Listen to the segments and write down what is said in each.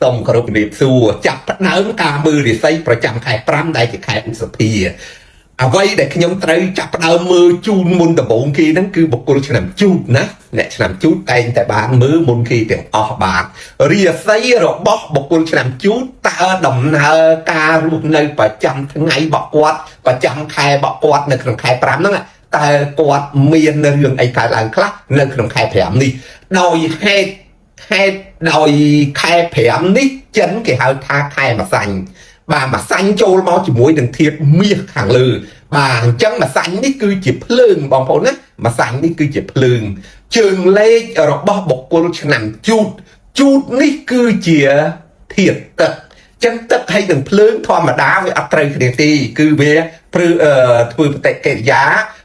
សូមគោរពជំរាបសួរចាប់ផ្ដើមការមើលរិស័យប្រចាំខែ5ដែលជាខែឧសភាអ្វីដែលខ្ញុំត្រូវចាប់ផ្ដើមមើលជូនមុនដំបូងគេហ្នឹងគឺបុគ្គលឆ្នាំជូតណាអ្នកឆ្នាំជូតតែងតែបានមើលមុនគេទាំងអស់បាទរាសីរបស់បុគ្គលឆ្នាំជូតតើដំណើរការរស់នៅប្រចាំថ្ងៃរបស់គាត់ប្រចាំខែរបស់គាត់នៅក្នុងខែ5ហ្នឹងតើគាត់មានរឿងអីកើតឡើងខ្លះនៅក្នុងខែ5នេះដោយហេតុ ខែដោយខែ5នេះចិនគេហៅថាខែម្សាញ់បាទម្សាញ់ចូលមកជាមួយនឹងធាតុមាសខាងលើបាទអញ្ចឹងម្សាញ់នេះគឺជាភ្លើងបងប្អូនណាម្សាញ់នេះគឺជាភ្លើងជើងលេខរបស់បុគ្គលឆ្នាំជូតជូតនេះគឺជាធាតុទឹកចឹងទឹកហើយនឹងភ្លើងធម្មតាវាអត់ត្រូវគ្នាទេគឺវាព្រឺធ្វើបតិកិរិយា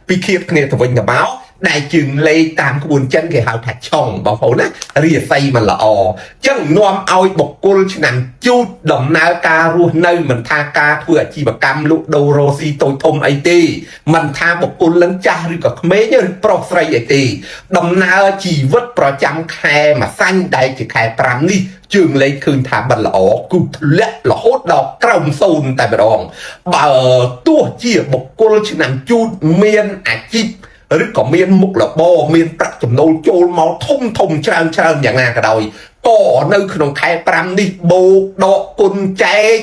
ពីឃាតគ្នាទៅវិញទៅមកដែលជើងលេខតាមក្បួនចិនគេហៅថាឆុងបងប្អូនណារាសីមិនល្អចឹងនាំឲ្យបុគ្គលឆ្នាំជូតដំណើរការរស់នៅមិនថាការធ្វើអាជីវកម្មលក់ដូររស់ស៊ីតូចធំអីទេមិនថាបុគ្គលនឹងចាស់ឬក៏ក្មេងឬប្រុសស្រីអីទេដំណើរជីវិតប្រចាំខែម្សាញ់ដែលជាខែ5នេះជើងលេខឃើញថាមិនល្អគឺធ្លាក់រហូតដល់ក្រោមសូន្យតែម្ដងបើទោះជាបុគ្គលឆ្នាំជូតមានអាជីពឬក៏មានមុខរបរមានប្រាក់ចំណូលចូលមកធំធំច្រើនច្រើនយ៉ាងណាក៏ដោយក៏នៅក្នុងខែ5នេះបូកដកគុណចែក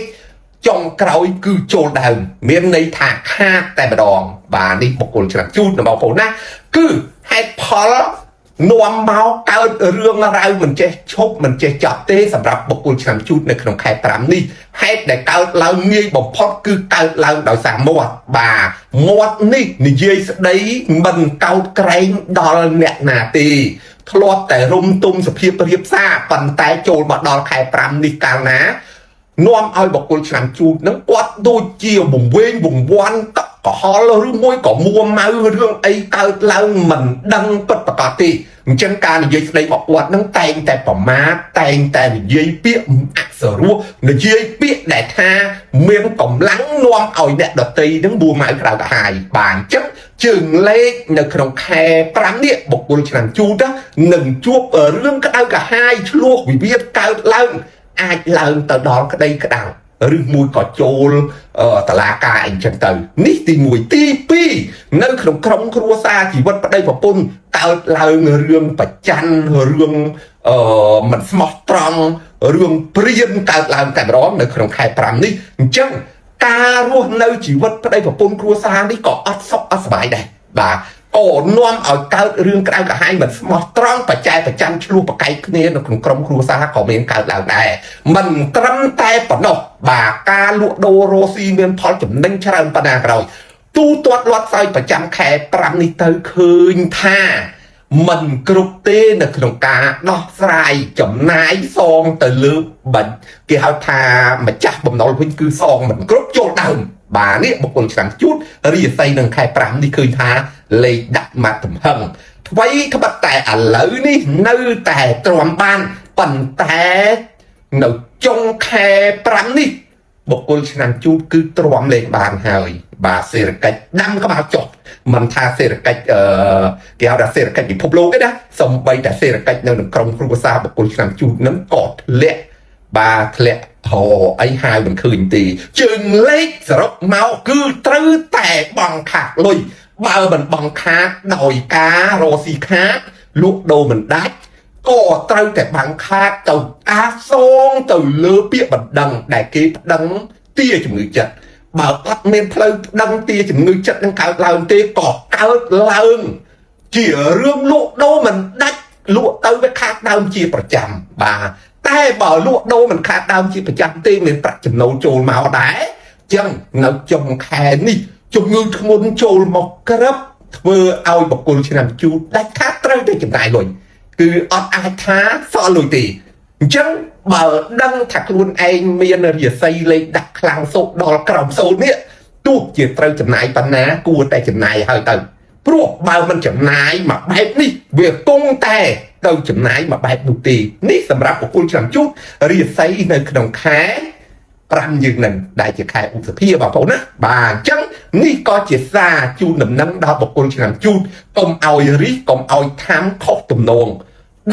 ចុងក្រោយគឺចូលដើមមានន័យថាខាតតែម្ដងបាទនេះបុគ្គលឆ្នាំជូតណាបងប្អូនណាគឺហេតុផលនាំមកកើតរឿងរ៉ាវមិនចេះឈប់មិនចេះចប់ទេសម្រាប់បុគ្គលឆ្នាំជូតនៅក្នុងខែ5នេះហេតុដែលកើតឡើងងាយបំផុតគឺកើតឡើងដោយសារមាត់បាទមាត់នេះនិយាយស្ដីមិនកោតក្រែងដល់អ្នកណាទេធ្លាប់តែរុំទុំសភាពរៀបសារប៉ុន្តែចូលមកដល់ខែ5នេះកាលណានាំឲ្យបុគ្គលឆ្នាំជូតនឹងគាត់ដូចជាវង្វេងវង្វាន់តក់កុហលឬមួយក៏មួម៉ៅរឿងអីកើតឡើងមិនដឹងពិតប្រាកដទេអញ្ចឹងការនិយាយស្ដីរបស់គាត់នឹងតែងតែប្រមាថតែងតែនិយាយពាក្យអសរោះនិយាយពាក្យដែលថាមានកម្លាំងនាំឲ្យអ្នកដតីនឹងមួម៉ៅក្រៅកាហាយបាទអញ្ចឹងជើងលេខនៅក្នុងខែ5នេះបុគ្គលឆ្នាំជូតនឹងជួបរឿងក្តៅកាហាយឆ្លោះវិវាទកើតឡើងអាចឡើងទៅដល់ក្តីក្តាំងឬមួយក៏ចូលតឡាការអីចឹងទៅនេះទី1ទី2នៅក្នុងក្រុមគ្រួសារជីវិតប្តីប្រពន្ធកើតឡើងរឿងប្រច័នរឿងមិនស្មោះត្រង់រឿងព្រៀនកើតឡើងតែម្ដងនៅក្នុងខែ5នេះអញ្ចឹងការរស់នៅជីវិតប្តីប្រពន្ធគ្រួសារនេះក៏អត់សុខអត់សប្បាយដែរបាទក៏នាំឲ្យកើតរឿងក្តៅក្រហាយមិនស្មោះត្រង់បច្ចេកប្រច័នឆ្លោះប្រកែកគ្នានៅក្នុងក្រុមគ្រួសារក៏មានកើតឡើងដែរមិនត្រឹមតែប៉ុណ្ណោះបាទការលក់ដូររស់ស៊ីមានផលចំណេញច្រើនប៉ុណ្ណាក៏ដោយទូទាត់លាត់សើចប្រចាំខែ5នេះទៅឃើញថាមិនគ្រប់ទេនៅក្នុងការដោះស្រាយចំណាយសងទៅលើបាច់គេហៅថាម្ចាស់បំណុលវិញគឺសងមិនគ្រប់ចូលដើមបាទនេះបុគ្គលឆ្នាំជូតរាសីនឹងខែ5នេះឃើញថាលេខដាក់មកទំហឹងថ្វីត្បិតតែឥឡូវនេះនៅតែទ្រាំបានប៉ុន្តែនៅចុងខែ5នេះបុគ្គលឆ្នាំជូតគឺទ្រាំលេងបានហើយបាទសេដ្ឋកិច្ចដាំក្បាលចុះមិនថាសេដ្ឋកិច្ចគេហៅថាសេដ្ឋកិច្ចពិភពលោកទេណាសំបីតែសេដ្ឋកិច្ចនៅក្នុងក្រុមគ្រួសារបុគ្គលឆ្នាំជូតនឹងក៏ធ្លាក់បាទធ្លាក់ហោអីហៅមិនឃើញទេជើងលេខសរុបមកគឺត្រូវតែបង់ខាតលុយបើមិនបង់ខាតដោយការរកស៊ីខាតលក់ដូរមិនដាច់ក៏ត្រូវតែបាំងខាតទៅអាសងទៅលើពាក្យបណ្ដឹងដែលគេប្តឹងទាជំងឺចិត្តបើអត់មានផ្លូវប្តឹងទាជំងឺចិត្តនឹងកើតឡើងទេក៏កើតឡើងជារឿងលក់ដូរមិនដាច់លក់ទៅវាខាតដើមជាប្រចាំបាទតែបើលក់ដូរមិនខាតដើមជាប្រចាំទេមានប្រាក់ចំណូលចូលមកដែរចឹងនៅចុងខែនេះជំងឺធ្ងន់ចូលមកក្រឹបធ្វើឲ្យបុគ្គលឆ្នាំជូតដាច់ខាតត្រូវតែចំណាយលុយគឺអត់អាចថាសល់លុយទេអញ្ចឹងបើដឹងថាខ្លួនឯងមានរាសីលេខដាក់ខ្លាំងសូកដល់ក្រោមសូន្យនេះទោះជាត្រូវចំណាយប៉ុណ្ណាគួរតែចំណាយហើយទៅព្រោះបើមិនចំណាយមួយបែបនេះវាគង់តែទៅចំណាយមួយបែបនោះទេនេះសម្រាប់បុគ្គលឆ្នាំជូតរាសីនៅក្នុងខែ5យើងនឹងដែលជាខែឧសភាបងប្អូនណាបាទអញ្ចឹងនេះក៏ជាសារជូនដំណឹងដល់បុគ្គលឆ្នាំជូតកុំឲ្យរិះកុំឲ្យខាំខុសទំនង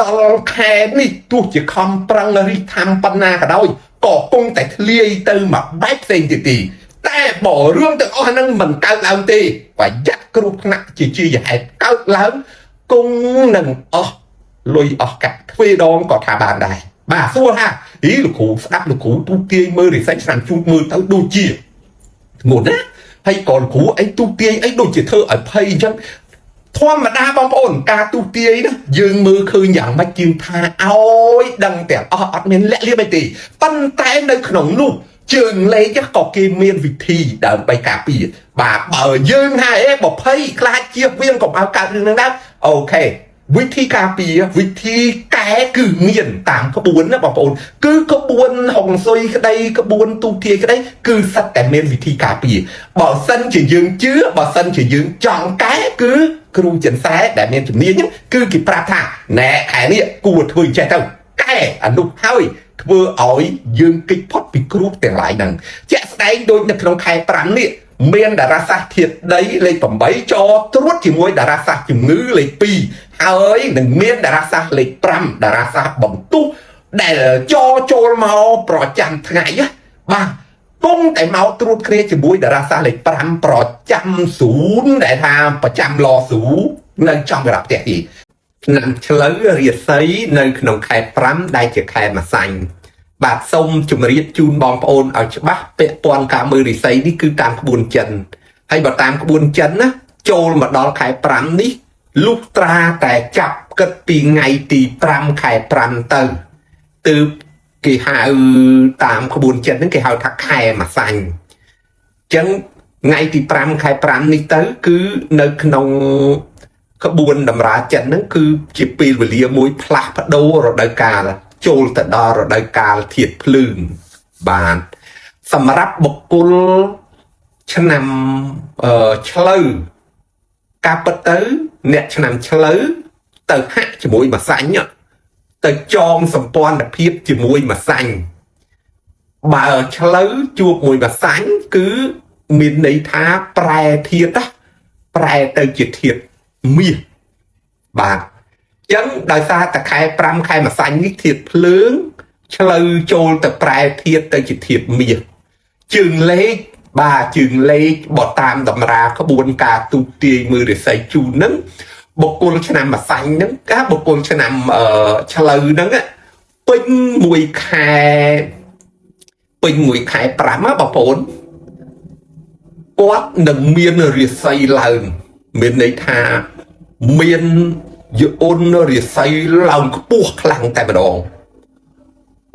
ដល់ខែនេះទោះជាខំប្រឹងរិះថាំប៉ុណ្ណាក៏ដោយក៏គង់តែធ្លាយទៅមកបែបផ្សេងទៀតទីតែបើរឿងទាំងអស់ហ្នឹងមិនកើតឡើងទេប្រយ័ត្នគ្រោះថ្នាក់ជាជាហេតុកើតឡើងគង់នឹងអស់លុយអស់កាក់ទ្វេដងក៏ថាបានដែរបាទសួរថាអីលោកគ្រូស្ដាប់លោកគ្រូទូទាយមើលរិស័យឆ្នាំជូតមើលទៅដូចជាធ្ងន់ណាហើយក៏លោកគ្រូអីទូទាយអីដូចជាធ្វើឲ្យភ័យអញ្ចឹង ធម្មតាបងប្អូនការទូទាយណាយើងមើលឃើញយ៉ាងម៉េចជាងថាឲ្យដឹងទាំងអស់អត់មានលាក់លៀបអីទេប៉ុន្តែនៅក្នុងនោះជើងលេខក៏គេមានវិធីដើម្បីការពារបាទបើយើងថាអេបើភ័យខ្លាចជៀសវាងកុំឲ្យកើតរឿងហ្នឹងដែរ OK វិធីការពារវិធីកែគឺមានតាមក្បួនណាបងប្អូនគឺក្បួនហុងស៊ុយក្តីក្បួនទូទាយក្តីគឺសិតតែមានវិធីការពារបើសិនជាយើងជឿបើសិនជាយើងចង់កែគឺគ្រូចិនសែដែលមានជំនាញហ្នឹងគឺគេប្រាប់ថាណែខែនេះគួរធ្វើអញ្ចេះទៅកែអានោះហើយធ្វើឲ្យយើងគេចផុតពីគ្រោះទាំងឡាយហ្នឹងជាក់ស្ដែងដូចនៅក្នុងខែ5នេះមានតារាសាស្ត្រធាតុដីលេខ8ចត្រួតជាមួយតារាសាស្ត្រជំងឺលេខ2ហើយនឹងមានតារាសាស្ត្រលេខ5តារាសាស្ត្របន្ទុះដែលចចូលមកប្រចាំថ្ងៃណាបាទគង់តែមកត្រួតគ្នាជាមួយតារាសាស្ត្រលេខ5ប្រចាំស៊ូនដែលថាប្រចាំលស៊ូនៅចំកណ្ដាប់ផ្ទះទីឆ្នាំឆ្លូវរាសីនៅក្នុងខែ5ដែលជាខែម្សាញ់បាទសូមជម្រាបជូនបងប្អូនឲ្យច្បាស់ពាក់ព័ន្ធការមើលរិស័យនេះគឺតាមក្បួនចិនហើយបើតាមក្បួនចិនណាចូលមកដល់ខែ5នេះលុះត្រាតែចាប់គិតពីថ្ងៃទី5ខែ5ទៅទើបគេហៅតាមក្បួនចិនហ្នឹងគេហៅថាខែម្សាញ់អញ្ចឹងថ្ងៃទី5ខែ5នេះទៅគឺនៅក្នុងក្បួនតម្រាចិនហ្នឹងគឺជាពេលវេលាមួយផ្លាស់ប្ដូររដូវកាលចូលទៅដល់រដូវកាលធាតុភ្លើងបាទសម្រាប់បុគ្គលឆ្នាំឆ្លូវការពិតទៅអ្នកឆ្នាំឆ្លូវទៅហាក់ជាមួយម្សាញ់ទៅចងសម្ព័ន្ធភាពជាមួយម្សាញ់បើឆ្លូវជួបមួយម្សាញ់គឺមានន័យថាប្រែធាតុណាប្រែទៅជាធាតុមាសបាទអញ្ចឹងដោយសារតែខែ5ខែម្សាញ់នេះធាតុភ្លើងឆ្លូវចូលទៅប្រែធាតុទៅជាធាតុមាសជើងលេខបាទជើងលេខបើតាមតម្រាក្បួនការទូទាយមើលរិស័យជូនហ្នឹងបុគ្គលឆ្នាំម្សាញ់ហ្នឹងកាបុគ្គលឆ្នាំឆ្លូវហ្នឹងពេញមួយខែពេញមួយខែ5ណាបងប្អូនគាត់នឹងមានរិស័យឡើងមានន័យថាមានយអូនរិស័យឡើងខ្ពស់ខ្លាំងតែម្ដង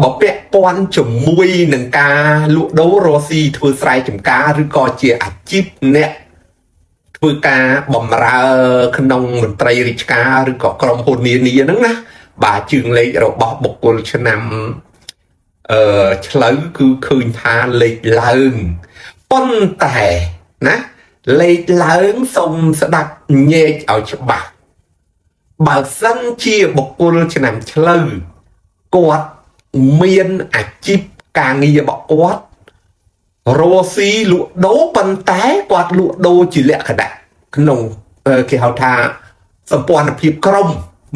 បើពាក់ព័ន្ធជាមួយនឹងការលក់ដូររកស៊ីធ្វើស្រែចម្ការឬក៏ជាអាជីពអ្នកធ្វើការបំរើក្នុងមន្ត្រីរាជការឬក៏ក្រុមហ៊ុននានាហ្នឹងណាបាទជើងលេខរបស់បុគ្គលឆ្នាំឆ្លូវគឺឃើញថាលេខឡើងប៉ុន្តែណាលេខឡើងសូមស្ដាប់ញែកឲ្យច្បាស់បើសិនជាបុគ្គលឆ្នាំឆ្លូវគាត់មានអាជីពការងាររបស់គាត់រកស៊ីលក់ដូរប៉ុន្តែគាត់លក់ដូរជាលក្ខណៈក្នុងគេហៅថាសម្ព័ន្ធភាពក្រុម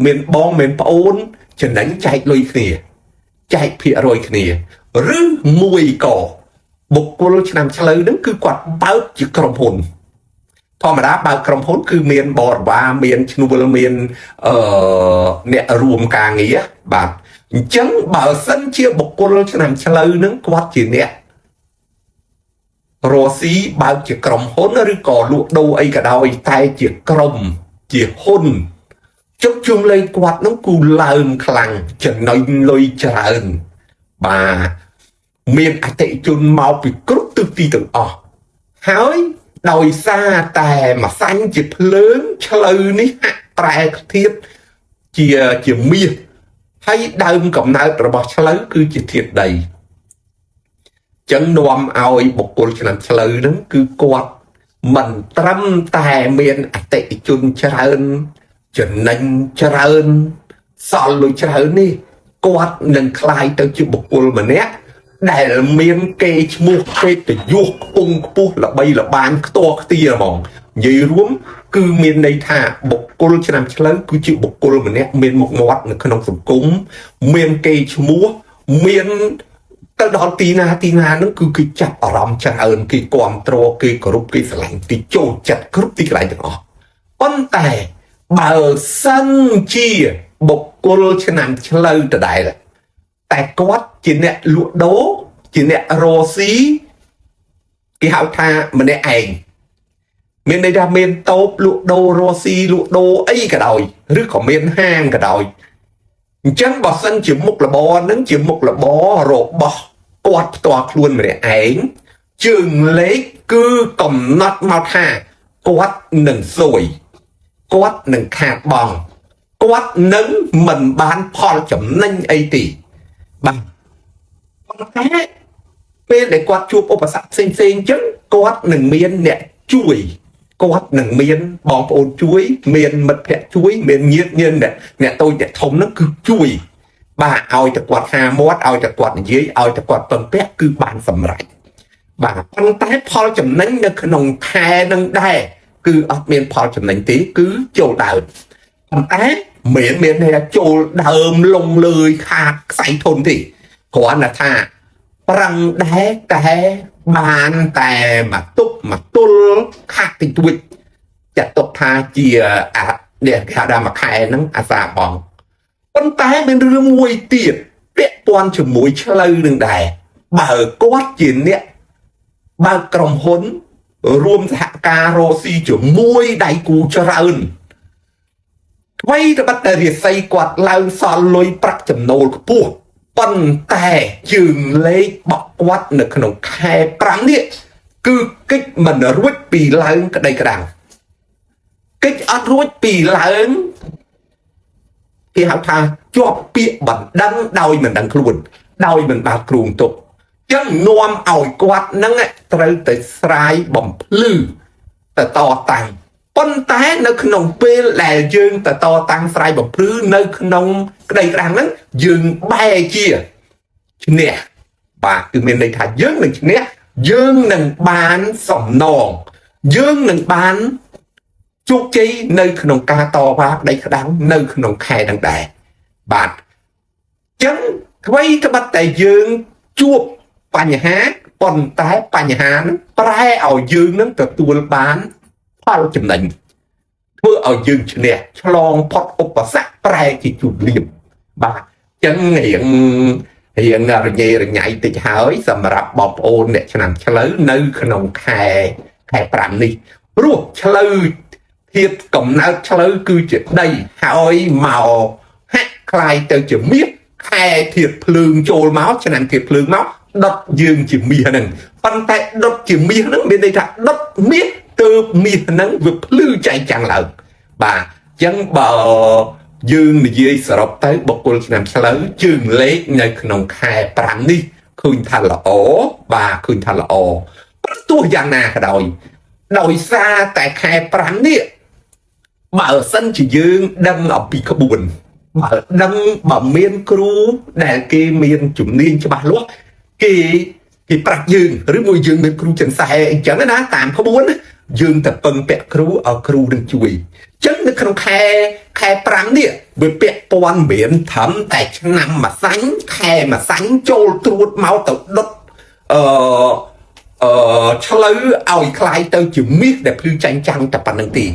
មានបងមានប្អូនចំណេញចែកលុយគ្នាចែកភាគរយគ្នាឬមួយក៏បុគ្គលឆ្នាំឆ្លូវហ្នឹងគឺគាត់បើកជាក្រុមហ៊ុនធម្មតាបើកក្រុមហ៊ុនគឺមានបរិវារមានឈ្នួលមានអឺអ្នករួមការងារបាទអញ្ចឹងបើសិនជាបុគ្គលឆ្នាំឆ្លូវហ្នឹងគាត់ជាអ្នករកស៊ីបើកជាក្រុមហ៊ុនឬក៏លក់ដូរអីក៏ដោយតែជាក្រុមជាហ៊ុនជុកជុំលេខគាត់នោះគូឡើងខ្លាំងចំណេញលុយច្រើនបាទមានអតិថិជនមកពីគ្រប់ទិសទីទាំងអស់ហើយដោយសារតែម្សាញ់ជាភ្លើងឆ្លូវនេះហាក់ប្រែធាតុជាមាសហើយដើមកំណើតរបស់ឆ្លូវគឺជាធាតុដីចឹងនាំឲ្យបុគ្គលឆ្នាំឆ្លូវហ្នឹងគឺគាត់មិនត្រឹមតែមានអតិថិជនច្រើនចំណេញច្រើនសល់លុយច្រើននេះគាត់នឹងក្លាយទៅជាបុគ្គលម្នាក់ដែលមានគេឈ្មោះកិត្តិយសខ្ពង់ខ្ពស់ល្បីល្បាញខ្ទាស់ខ្ទាហ្មងនិយាយរួម គឺមានន័យថាបុគ្គលឆ្នាំឆ្លូវគឺជាបុគ្គលម្នាក់មានមុខមាត់នៅក្នុងសង្គមមានកេរ្តិ៍ឈ្មោះមានទៅដល់ទីណាទីណាហ្នឹងគឺគេចាប់អារម្មណ៍ច្រើនគេគ្រប់គ្រងគេគោរពគេស្រឡាញ់គេចូលចិត្តគ្រប់ទីកន្លែងទាំងអស់ប៉ុន្តែបើសិនជាបុគ្គលឆ្នាំឆ្លូវដដែលតែគាត់ជាអ្នកលក់ដូរជាអ្នករកស៊ីគេហៅថាម្នាក់ឯងមានន័យថាមានតូបលក់ដូររកស៊ីលក់ដូរអីក៏ដោយឬក៏មានហាងក៏ដោយអញ្ចឹងបើសិនជាមុខរបរហ្នឹងជាមុខរបររបស់គាត់ផ្ទាល់ខ្លួនម្នាក់ឯងជើងលេខគឺកំណត់មកថាគាត់នឹងសួយគាត់នឹងខាតបង់គាត់នឹងមិនបានផលចំណេញអីទេបាទប៉ុន្តែពេលដែលគាត់ជួបឧបសគ្គផ្សេងផ្សេងអញ្ចឹងគាត់នឹងមានអ្នកជួយគាត់នឹងមានបងប្អូនជួយមានមិត្តភ័ក្តិជួយមានញាតិមានអ្នកតូចអ្នកធំហ្នឹងគឺជួយបាទឲ្យតែគាត់ហាមាត់ឲ្យតែគាត់និយាយឲ្យតែគាត់ពឹងពាក់គឺបានសម្រេចបាទប៉ុន្តែផលចំណេញនៅក្នុងខែនឹងដែរគឺអត់មានផលចំណេញទេគឺចូលដើមប៉ុន្តែមិនមានន័យថាចូលដើមលងលើយខាតខ្សែធនទេគ្រាន់តែថាប្រឹងដែរតែបានតែមកទប់មកទល់ខាតតិចតួចចាត់ទុកថាជាអានេះគេហៅថាមួយខែហ្នឹងអាសាបងប៉ុន្តែមានរឿងមួយទៀតពាក់ព័ន្ធជាមួយឆ្លូវនឹងដែរបើគាត់ជាអ្នកបើកក្រុមហ៊ុនរួមសហការរកស៊ីជាមួយដៃគូច្រើនអ្វីត្បិតតែរាសីគាត់ឡើងសល់លុយប្រាក់ចំណូលខ្ពស់ប៉ុន្តែជើងលេខបក់គាត់នៅក្នុងខែ5នេះគឺកិច្ចមិនរួចពីឡើងក្តីក្តាំងកិច្ចអត់រួចពីឡើងគេហៅថាជាប់ពាក្យបណ្ដឹងដោយមិនដឹងខ្លួនដោយមិនបានគ្រោងទុកចឹងនាំឲ្យគាត់នឹងត្រូវតែស្រាយបំភ្លឺទៅតតាំងប៉ុន្តែនៅក្នុងពេលដែលយើងទៅតតាំងស្រាយបំភ្លឺនៅក្នុងក្តីក្តាំងហ្នឹងយើងបែរជាឈ្នះបាទគឺមានន័យថាយើងនឹងឈ្នះយើងនឹងបានសំណងយើងនឹងបានជោគជ័យនៅក្នុងការតវ៉ាក្តីក្តាំងនៅក្នុងខែហ្នឹងដែរបាទចឹងអ្វីត្បិតតែយើងជួបបញ្ហាប៉ុន្តែបញ្ហាហ្នឹងប្រែឲ្យយើងនឹងទទួលបានផលចំណេញធ្វើឲ្យយើងឈ្នះឆ្លងផុតឧបសគ្គប្រែជាជួបលៀបបាទចឹងរៀងរៀងរញ៉េរញ៉ៃតិចហើយសម្រាប់បងប្អូនអ្នកឆ្នាំឆ្លូវនៅក្នុងខែ5នេះព្រោះឆ្លូវធាតុកំណើតឆ្លូវគឺជាដីហើយមកហាក់คล้ายទៅជាមាសខែធាតុភ្លើងចូលមកឆ្នាំធាតុភ្លើងមកដុតយើងជាមាសហ្នឹងប៉ុន្តែដុតជាមាសហ្នឹងមានន័យថាដុតមាសទៅមាសហ្នឹងវាភ្លឺចែងចាំងឡើងបាទអញ្ចឹងបើយើងនិយាយសរុបទៅបុគ្គលឆ្នាំឆ្លូវជើងលេខនៅក្នុងខែ5នេះឃើញថាល្អបាទឃើញថាល្អប៉ុន្តែទោះយ៉ាងណាក៏ដោយដោយសារតែខែ5នេះបើសិនជាយើងដឹងអំពីក្បួនបើដឹងបើមានគ្រូដែលគេមានជំនាញច្បាស់លាស់គេប្រាប់យើងឬមួយយើងមានគ្រូចិនសែអញ្ចឹងណាតាមក្បួនយើងទៅពឹងពាក់គ្រូឲ្យគ្រូនឹងជួយអញ្ចឹងនៅក្នុងខែ5នេះវាពាក់ព័ន្ធមិនត្រឹមតែឆ្នាំមួយសាញ់ខែមួយសាញ់ចូលត្រួតមកទៅដុតអឺអឺឆ្លូវឲ្យคล้ายទៅជាមាសដែលភ្លឺចាញ់ចាំងតែប៉ុណ្្នឹងទេ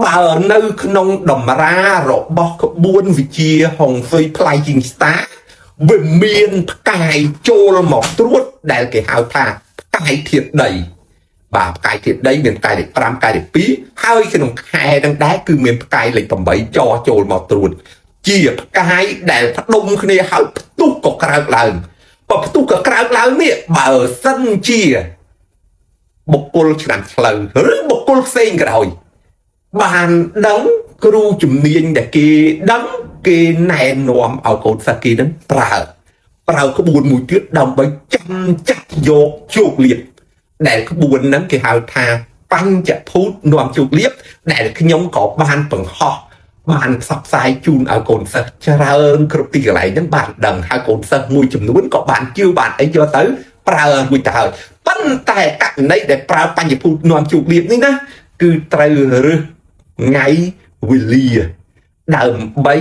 បើនៅក្នុងតម្រារបស់ក្បួនវិជាហុងស៊ុយផ្លៃជីងស្តាវាមានផ្កាយចូលមកត្រួតដែលគេហៅថាផ្កាយធាតុដីបាទផ្កាយធាតុដីមានផ្កាយលេខ5ផ្កាយលេខ2ហើយក្នុងខែនឹងដែរគឺមានផ្កាយលេខ8ចចូលមកត្រួតជាផ្កាយដែលផ្ដុំគ្នាហើយផ្ទុះក៏ក្រើកឡើងបើផ្ទុះក៏ក្រើកឡើងនេះបើសិនជាបុគ្គលឆ្នាំឆ្លូវឬបុគ្គលផ្សេងក៏ដោយបានដឹងគ្រូជំនាញដែលគេដឹងគេណែនាំឲ្យកូនសិស្សគេនឹងប្រើក្បួនមួយទៀតដើម្បីចាំចាក់យកជោគលាភដែលក្បួនហ្នឹងគេហៅថាបញ្ចភូតនាំជោគលាភដែលខ្ញុំក៏បានបង្ហោះបានផ្សព្វផ្សាយជូនឲ្យកូនសិស្សច្រើនគ្រប់ទីកន្លែងហ្នឹងបានដឹងហើយកូនសិស្សមួយចំនួនក៏បានជឿបានអីយកទៅប្រើរួចទៅហើយប៉ុន្តែករណីដែលប្រើបញ្ចភូតនាំជោគលាភនេះណា គឺត្រូវរើសថ្ងៃវេលាដើម្បី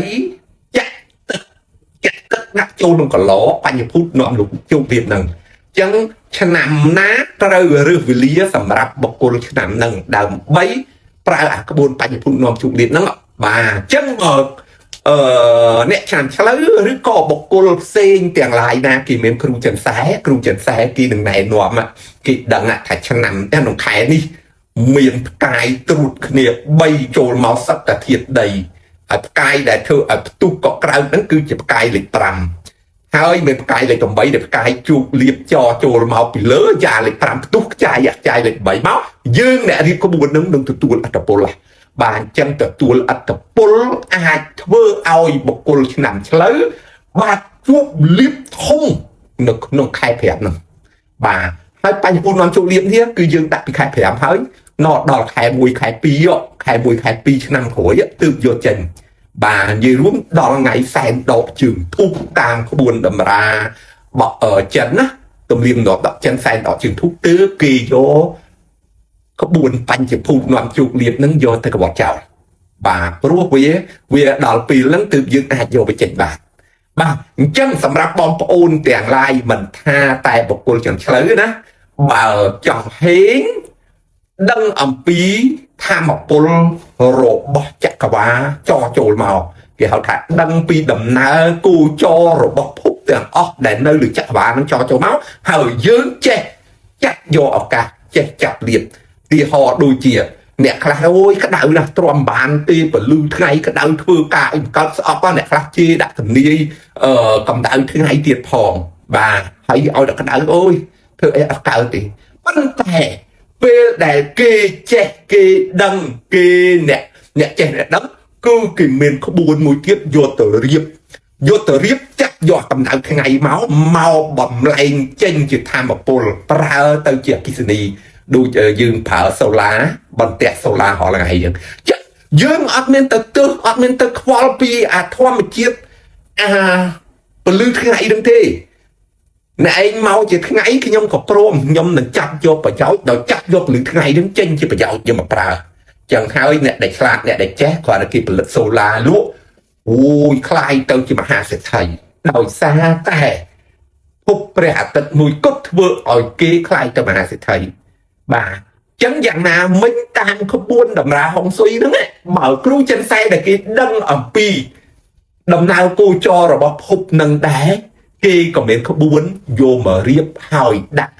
ចាក់ទឹកចាក់ទឹកដាក់ចូលក្នុងកឡបញ្ញភូតនាំលោកជោគលាភហ្នឹងអញ្ចឹងឆ្នាំណាត្រូវរើសវេលាសម្រាប់បុគ្គលឆ្នាំហ្នឹងដើម្បីប្រើអាក្បួនបញ្ញភូតនាំជោគលាភហ្នឹងបាទអញ្ចឹងបើអ្នកឆ្នាំឆ្លូវឬក៏បុគ្គលផ្សេងទាំងឡាយណាគេមានគ្រូចិនសែគ្រូចិនសែគេនឹងណែនាំគេដឹងថាឆ្នាំតែក្នុងខែនេះមានផ្កាយត្រួតគ្នា3ចូលមកសត្វធាតុដីហើយផ្កាយដែលធ្វើឲ្យផ្ទុះកក្រៅហ្នឹងគឺជាផ្កាយលេខ5ហើយមានផ្កាយលេខ8ដែលផ្កាយជោគលៀបចចូលមកពីលើយ៉ាលេខ5ផ្ទុះខ្ចាយខ្ចាយលេខ8មកយើងអ្នករៀបក្បួនហ្នឹងនឹងទទួលអត្តពលបាទអញ្ចឹងទទួលអត្តពលអាចធ្វើឲ្យបុគ្គលឆ្នាំឆ្លូវបាទជួបលៀបធំនៅក្នុងខែ5ហ្នឹងបាទហើយបញ្ញពូនាំជោគលៀបនេះគឺយើងដាក់ពីខែ5ហើយណដល់ខែ1ខែ2ខែ1ខែ2ឆ្នាំក្រោយទើបយកចេញបាទនិយាយរួមដល់ថ្ងៃសែនដកជើងធូបតាមក្បួនតម្រាបចិនណាទំនៀមទម្លាប់ដកចិនសែនដកជើងធូបទើបគេយកក្បួនបញ្ចភូតនាំជោគលៀបនឹងយកទៅក្បត់ចោលបាទព្រោះវាដល់ពេលហ្នឹងទើបយើងអាចយកទៅចេញបាទបាទអញ្ចឹងសម្រាប់បងប្អូនទាំងឡាយមិនថាតែបុគ្គលចឹងឆ្លូវណាបើចង់ហេងដឹងអំពីធម្មពលរបស់ចក្រវាលចចូលមកគេហៅថាដឹងពីដំណើរគូចររបស់ភពទាំងអស់ដែលនៅលើចក្រវាលនឹងចចូលមកហើយយើងចេះចាក់យកឱកាសចេះចាប់លៀបទីហោដូចជាអ្នកខ្លះអូយក្តៅណាស់ទ្រាំបានទេពលឺថ្ងៃក្តៅធ្វើការអីកើតស្អប់អ្នកខ្លះជេរដាក់ទំនាយកម្ដៅថ្ងៃទៀតផងបាទហើយឲ្យតែក្តៅអូយធ្វើអីអត់កើតទេប៉ុន្តែពេលដែលគេចេះគេដឹងគេអ្នកចេះអ្នកដឹងគឺគេមានក្បួនមួយទៀតយកទៅរៀបយកទៅរៀបចាក់យកកម្ដៅថ្ងៃមកបំលែងចេញជាធម្មពលប្រើទៅជាអគ្គិសនីដូចយើងប្រើសូឡាបន្ទះសូឡារាល់ថ្ងៃយើងយើងអត់មានទៅទើសអត់មានទៅខ្វល់ពីអាធម្មជាតិអាពលឺថ្ងៃនឹងទេអ្នកឯងមកជាថ្ងៃខ្ញុំក៏ព្រមខ្ញុំនឹងចាប់យកប្រយោជន៍ដោយចាប់យកពលឺថ្ងៃនឹងចេញជាប្រយោជន៍យកមកប្រើចឹងហើយអ្នកដែលឆ្លាតអ្នកដែលចេះគ្រាន់តែគេផលិតសូឡាលក់អូយខ្លាយទៅជាមហាសេដ្ឋីដោយសារតែភពព្រះអាទិត្យមួយគត់ធ្វើឲ្យគេខ្លាយទៅមហាសេដ្ឋីបាទចឹងយ៉ាងណាមិញតាមក្បួនតម្រាហុងស៊ុយហ្នឹងបើគ្រូចិនសែដែលគេដឹងអំពីដំណើរគោចររបស់ភពនឹងដែរគេក៏មានក្បួនយកមករៀបហើយដាក់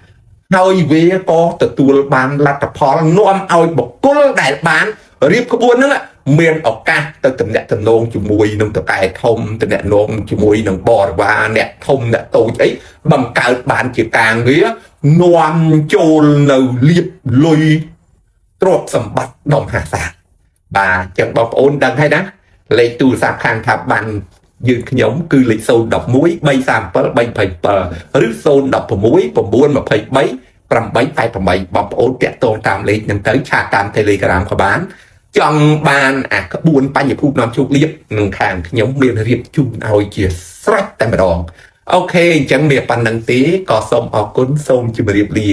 ហើយវាក៏ទទួលបានលទ្ធផលនាំឲ្យបុគ្គលដែលបានរៀបក្បួនហ្នឹងមានឱកាសទៅតំណាក់តំណងជាមួយនឹងតកែធំតំណាក់តំណងជាមួយនឹងបរិវារអ្នកធំអ្នកតូចអីបង្កើតបានជាការងារនាំចូលនៅលៀបលុយទ្រព្យសម្បត្តិដ៏មហាសាលបាទអញ្ចឹងបងប្អូនដឹងហើយណាលេខទូរស័ព្ទខាងថាបានយើងខ្ញុំគឺលេខ011 337 327ឬ016 923 888បងប្អូនតាក់ទងតាមលេខហ្នឹងទៅឆាតតាម Telegram ក៏បានចង់បានអាក្បួនបញ្ញភូតនាំជោគលាភនឹងខាងខ្ញុំមានរៀបជូនឲ្យជាស្រេចតែម្ដងអូខេអញ្ចឹងមានប៉ុណ្្នឹងទេក៏សូមអរគុណសូមជម្រាបលា